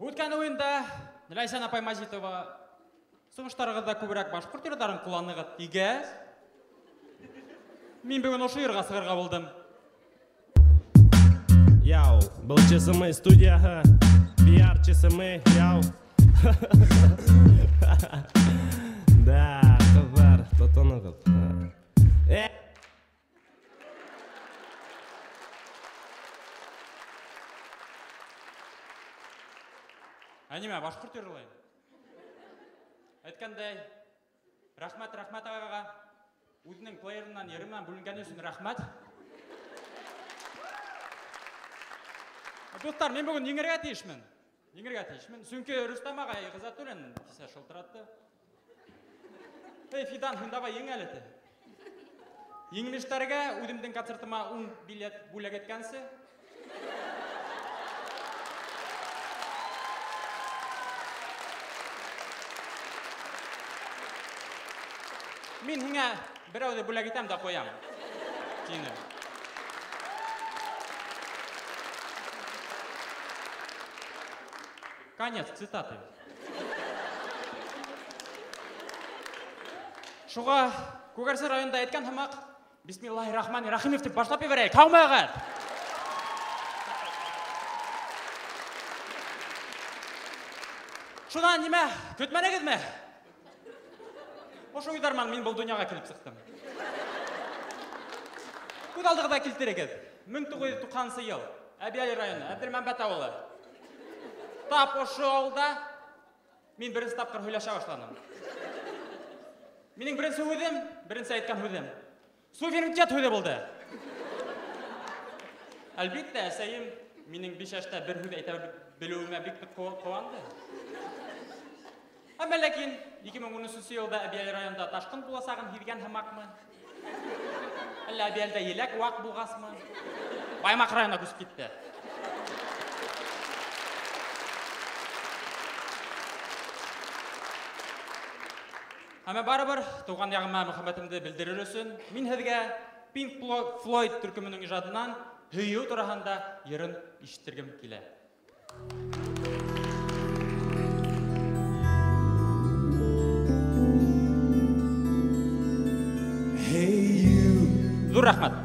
Үткән уйында Ләйсән апай Мазитова сығыштарығыҙҙа күберәк башҡорт йырҙарын ҡулланығыҙ тигәс, мин бөгөн ошо йырға сығырға булдым. Яу, был ЧСМ студияһы, PR ЧСМ, яу. Да, ҡыҙҙар, тотоноғоҙ. Ә нимә, башҡорт йырлайым. Әйткәндәй, рәхмәт, рәхмәт ағаға. Үҙенең плеерынан, йыры менән бүленгәне өсөн рәхмәт. Дуҫтар, мин бөгөн еңергә тейешмен. Еңергә тейешмен. Сөнки Рөстәм ағай Ғиззәтуллин кисә шылтыратты. Эй, Фидан, һин давай ең әле ти. Еңмештәргә үҙемдең концертыма 10 билет бүләк иткәнсе. Мин һиңә берәүҙе бүләк итәм дә ҡуям, тине. Конец цитаты. Шуға Күгәрсен районында әйткән һымаҡ, Бисмиллаһир-рахманир-рахим тип башлап ебәрәйек. Һаумыһығыҙ! Шунан нимә, көтмәнегеҙме? Ошо уйҙар менән мин был донъяға килеп сыҡтым. Күҙ алдығыҙға килтерегеҙ. 1990 йыл, Әбйәлил районы, Әбделмәмбәт ауылы. Тап ошо ауылда мин беренсе тапҡыр һөйләшә башланым. Минең беренсе һүҙем, беренсе әйткән һүҙем суверенитет һүҙе булды. Әлбиттә, әсәйем минең 5 йәштә бер һүҙ әйтә белеүемә бик ныҡ ҡыуанды. Әммә ләкин 2013 йылда Әбйәлил районында ташҡын буласағын һиҙгән һымаҡмы? Әллә Әбйәлилдә еләк ваҡ булғасмы? Баймаҡ районына күсеп китте. Әммә барыбер тыуған яғыма мөхәббәтемде белдерер өсөн мин һеҙгә Pink Floyd төркөмөнөң ижадынан һөйөү тураһында йырын ишетергем килә. Ҙур рәхмәт.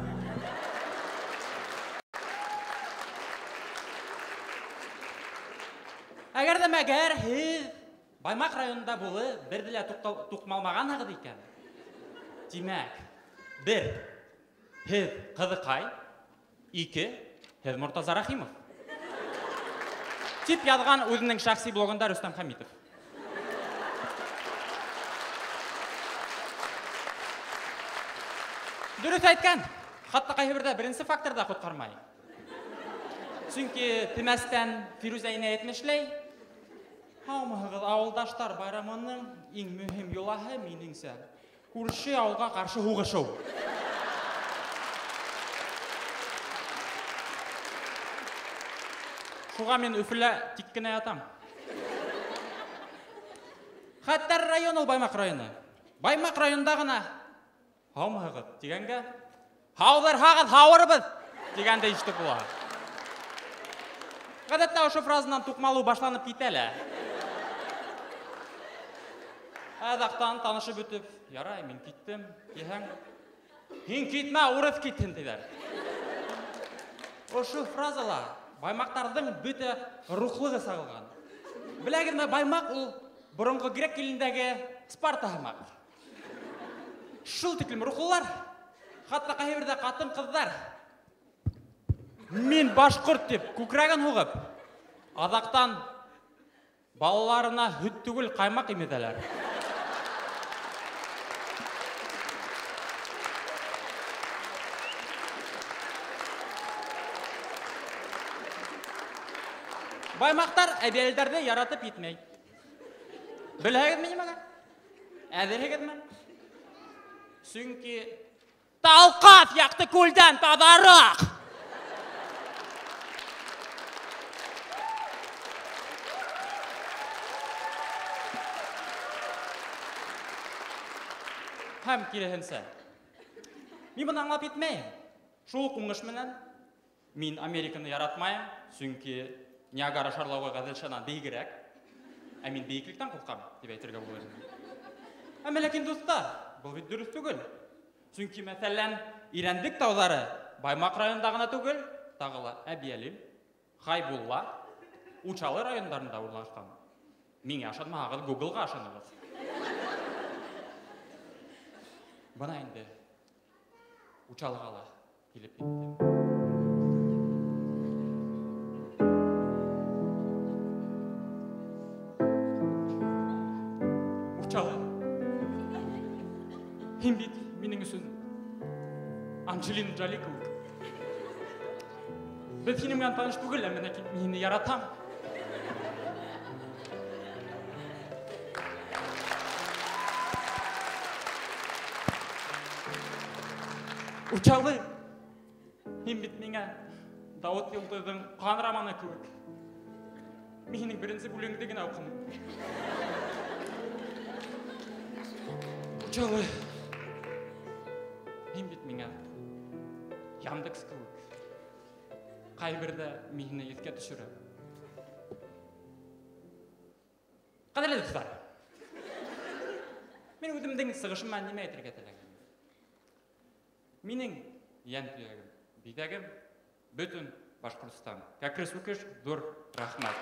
Әгәр ҙә мәгәр һеҙ Баймаҡ районында булып, берҙе лә туҡмалмағанһығыҙ икән, тимәк, бер, һеҙ Ҡыҙыҡай, ике, һеҙ Мортаза Рәхимов. Тип яҙған үҙенең шәхси блогында Рөстәм Хәмитов. Дөрөҫ әйткән, хатта ҡайһы берҙә беренсе фактор ҙа ҡотҡармай. Сөнки Темәстән Фирүзә инәй әйтмешләй, һаумыһығыҙ, ауылдаштар байрамының иң мөһим йолаһы минеңсә күрше ауылға ҡаршы һуғышыу. Шуға мин Өфөлә тик кенә ятам. Хәтәр район ул Баймаҡ районы. Баймаҡ районында ғына һаумыһығыҙ тигәнгә һауҙырһағыҙ һауырбыҙ тигәнде ишетеп була. Ғәҙәттә ошо фразанан туҡмалыу башланып китә лә. Аҙаҡтан танышып бөтөп, ярай, мин киттем, тиһәң, һин китмә, урыҫ китһен, тиҙәр. Ошо фразала баймаҡтарҙың бөтә рухлығы сағылған. Беләгеҙме, Баймаҡ ул боронғо грек илендәге Спарта һымаҡ. Шул тиклем рухлылар, хатта ҡайһы берҙә ҡатын-ҡыҙҙар мин башҡорт тип күкрәген һуғып, аҙаҡтан балаларына һөт түгел ҡаймаҡ имеҙәләр. Баймаҡтар әбйәлилдәрҙе яратып етмәй. Беләһегеҙме нимәгә? Әҙерһегеҙме? Сөнки Талҡаҫ яҡты күлдән таҙараҡ. Һәм киреһенсә. Мин быны аңлап етмәйем. Шул уҡ уңыш менән мин Американы яратмайым, сөнки Ниагара шарлауы Ғәҙелшанан бейегерәк. Ә мин бейеклектән ҡурҡам, тип әйтергә булыр. Әммә ләкин, дуҫтар, был бит дөрөҫ түгел. Сөнки, мәҫәлән, Ирәндек тауҙары Баймаҡ районында ғына түгел, тағы ла Әбйәлил, Хайбулла, Учалы райондарында урынлашҡан. Миңә ышанмаһағыҙ, Google-ға ышанығыҙ. Бына инде Учалыға ла килеп еттем. Учалы. Һин бит минең өсөн Анджелина Джоли кеүек. Беҙ һинең менән таныш түгел, әммә ләкин мин һине яратам. Учалы, һин бит миңә Дауыт Йылдыҙҙың Ҡан романы кеүек. Мин һинең беренсе бүлегеңде генә уҡыным. Учалы, һин бит миңә Яндекс кеүек. Ҡайберҙә мин һине иҫкә төшөрәм. Ҡәҙерле дуҫтар, мин үҙемдең сығышым менән нимә әйтергә теләгәнем? Минең йән төйәгем, биҙәгем бөтөн Башҡортостан. Кәкре Сүкеш, ҙур рәхмәт.